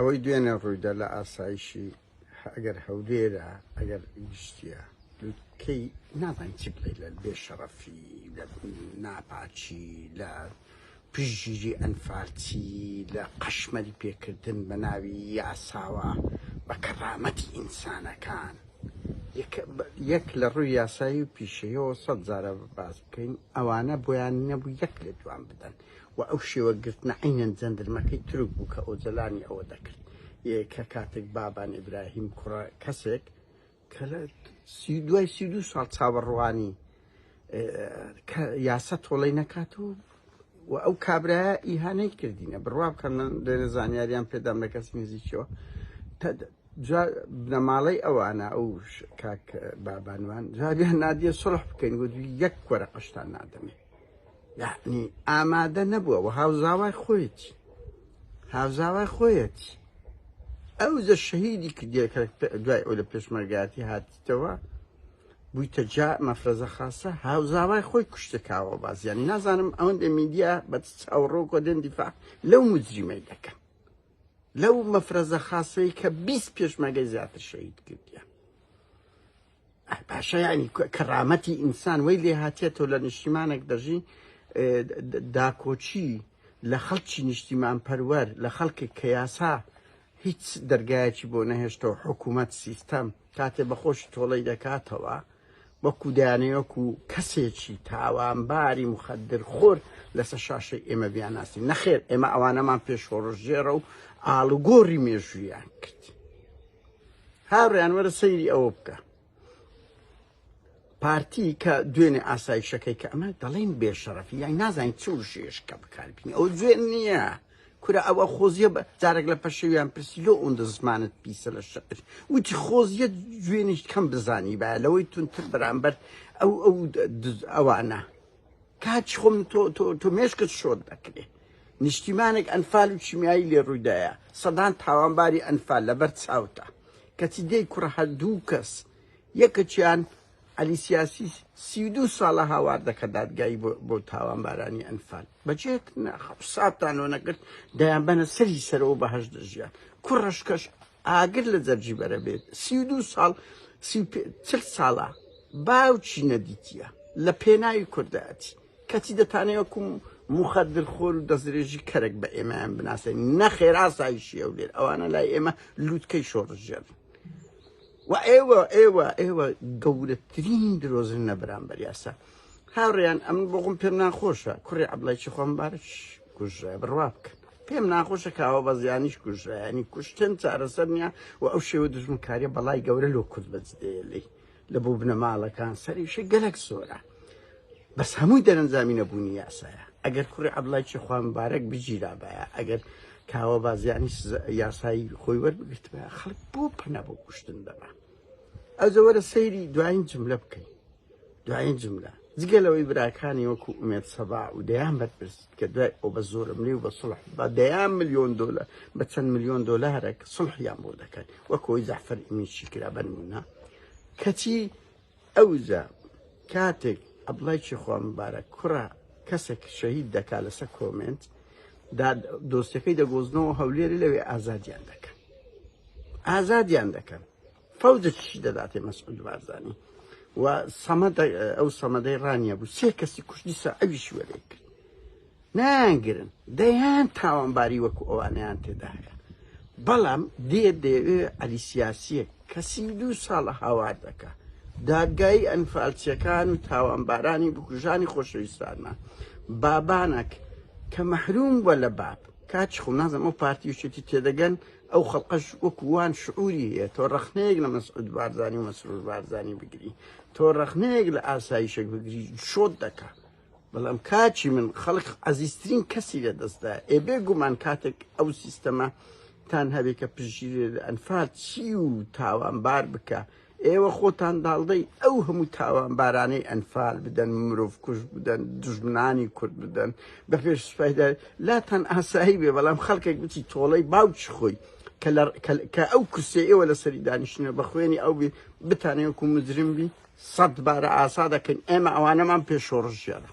ئەوەی دوێنێ ڕوویدا لە ئاسایشی ئەگەر هەولێرە ئەگەر گشتیە لوتکەی نازانین چی بڵێ لە بێ شەڕەفی لە ناپاکی لە پشتگیری ئەنفالچی لە قەشمەری پێکردن بە ناوی یاساوە بە کەڕامەتی ئینسانەکان یەک لە ڕووی یاسایی و پیشەیەوە سەد جارە باس بکەین ئەوانە بۆیان نەبوو یەک لێ دوان بدەن و ئەو شێوە گرتنە عەینەن جەندرمەکەی تورک بوو کە ئۆجەلانی ئەوە دەکرد کە کاتێک بابان ئیبراهیم کوڕە کەسێک کە لە دوای 32 ساڵ چاوەڕوانی کە یاسا تۆڵەی نەکات و و ئەو کابرایە ئیهانەی کردینە بڕوا بکەن من لێرە زانیاریان پێدام لە کەسی نزیکەوە بنەماڵەی ئەوانە ئەو کاک بابانوان جاریان نادیە سڵح بکەین گوت یەک وەرەقەشتان نادەمێ یەعنی ئامادە نەبووە و هاوزاوای خۆیەتی هاوزاوای خۆیەتی ئەو زە شەهیدی کردیە کە دوای ئەو لە پێشمەرگاتی هاتیتەوە بوویتە جا مەفرەزە خاصە هاوزاوای خۆی کوشتە کاوە بازیانی نازانم ئەوەندە میدیا بە چاوەڕۆکۆ دێن دیفاع لەو مجریمەی دەکەن لەو مەفرەزە خاصەی کە 20 پێشمەرگەی زیاتر شەهید کردیە باشە یعنی کەرامەتی ئینسان وەی لێ هاتیە تۆ لە نیشتیمانێک دەژی داکۆچی لە خەڵکی نیشتیمان پەروەر لە خەڵکێک کە یاسا هیچ دەرگایەکی بۆ نەهێشتەوە حکوومەت سیستەم کاتێ بەخۆشی تۆڵەی دەکاتەوە وەکو دەیانەوێ وەکو کەسێکی تاوانباری مخدر خۆر لەسەر شاشەی ئێمە بیانناسین نەخێر ئێمە ئەوانەمان پێ شۆڕشگێڕە و ئاڵوگۆڕی مێژوویان کرد هاوڕێیان وەرە سەیری ئەوە بکە پارتی کە دوێنێ ئاسایشەکەی کە ئەمە دەڵێن بێشەرەفی یان نازانین چ وشەیەش کە بەکاربینی ئەو جوێن نییە کورە ئەوە خۆزیە بە جارێک لە پەشێویان پرسی لۆ ئەوەندە زمانت پیسە لە شعر وتی خۆزیە جوێنیش کەم بزانی باە لەوەی تونتر بەرامبەر ئەو ئەو ئەوانە کاچ خۆم تۆ تۆ تۆ مێشکت شۆت دەکرێ نیشتیمانێک ئەنفال و کیمیایی لێ ڕوویدایە سەدان تاوانباری ئەنفال لەبەر چاوتە کەچی دێی کوڕە هەر دوو کەس یەکەکیان عەلی سیاسی 32 ساڵە هاوار دەکە دادگایی بۆ تاوانبارانی ئەنفال بەجێت حسابتان لۆ نەکرد دەیانبەنە سەری سەرەوە بەهەشت دەژیان کوڕەشکەش ئاگر لە جەرگی بەرە بێت 32 ساڵ 40 ساڵە باوکی نەدیتیە لە پێناوی کوردایەتی کەچی دەتانەوێ وەکو مخدر خۆر و دەستدرێژی کەرەک بە ئێمەیان بناسێن نەخێر ئاسایشی هەولێر ئەوانە لای ئێمە لوتکەی شۆڕشگێڕن و ئێوە ئێوە ئێوە گەورەترین درۆزن لە بەرامبەر یاسا هاوڕێیان ئەمن بۆ خۆم پێم ناخۆشە کوڕی عەبڵای خۆم بارش کوژرا بڕوا بکەن پێم ناخۆشە کاوە بەزیانیش کوژرا ینی کوشتن چارەسەر نییە و ئەو شێوە دژمنکاریە بەڵای گەورە لۆ کورد بەجدەیە لێی لە بۆ بنەماڵەکان سەریشە گەلک زۆرە بەس هەمووی دەرەنجامی نەبوونی یاسایە ئەگەر کوڕی عەبڵای چێخوا مبارەک بگیرابایە ئەگەر کاوە بازیانی یاسایی خۆی وەربگرتبایە خەڵک بۆ پەنا بۆ کوشتن دەبا ئەوجە وەرە سەیری دوایین جملە بکەین دوایین جملە جگە لەوەی براکانی وەکو ئومێد سەبا و دەیان بەرپرس کە دوای ئەو بە زۆرەملی و بە سڵح بە دەیان ملیۆن دۆلار بە چەند ملیۆن دۆلارێک سڵحیان بۆ دەکەن وەکۆی جەعفەر ئیمیچی کرا بە نمونە کەچی ئەوجا کاتێک عەبدوڵای چێخوا مبارەک کوڕە کەسێک شەهید دەکا لەسەر کۆمێنت دۆستەکەی دەگۆزنەوە هەولێری لەوێ ئازادیان دەکەن ئازادیان دەکەن فەوجێکیشی دەداتێ مەسعود بارزانی و سەمەد ئەو سەمەدەی ڕانیە بوو سێ کەسی کوشتی سە ئەویش وەرەی کرد نایانگرن دەیان تاوانباری وەکو ئەوانەیان تێدا هەیە بەڵام دێ دەیەوێ عەلی سیاسیەک کەسی دوو ساڵە هاوار دەکا دادگایی ئەنفالچیەکان و تاوانبارانی بکوژانی خۆشەویستانمان بابانەک کە مەحروم بووە لە باب کاچ خۆم نازم ئەو پارتی و تێدەگەن ئەو خەڵقەش وەکو وان شعوری هەیە تۆ ڕەخنەیەک لە مەسعود بارزانی و مەسرور بارزانی بگری تۆ ڕەخنەیەک لە ئاسایشێک بگری شۆت دەکا بەڵام کاکی من خەڵک عەزیزترین کەسی لە دەستدا ئێ بێ گومان کاتێک ئەو سیستەمە تان هەبێ کە پشتگیری لە ئەنفال چی و تاوانبار بکە ئێوە خۆتان داڵدەی ئەو هەموو تاوانبارانەی ئەنفال بدەن مرۆڤ کوش بدەن دژمنانی کورد بدەن بە پێش سوپایدا لاتان ئاسایی بێ بەڵام خەڵکێک بچی تۆڵەی باوکی خۆی کە ئەو کورسیە ئێوە لەسەری دانیشتنە بە خوێنی ئەو بێ بتانەوە وەکو مجرم بی سەد بارە ئاسا دەکەین ئێمە ئەوانەمان پێ شۆڕشگێڕە.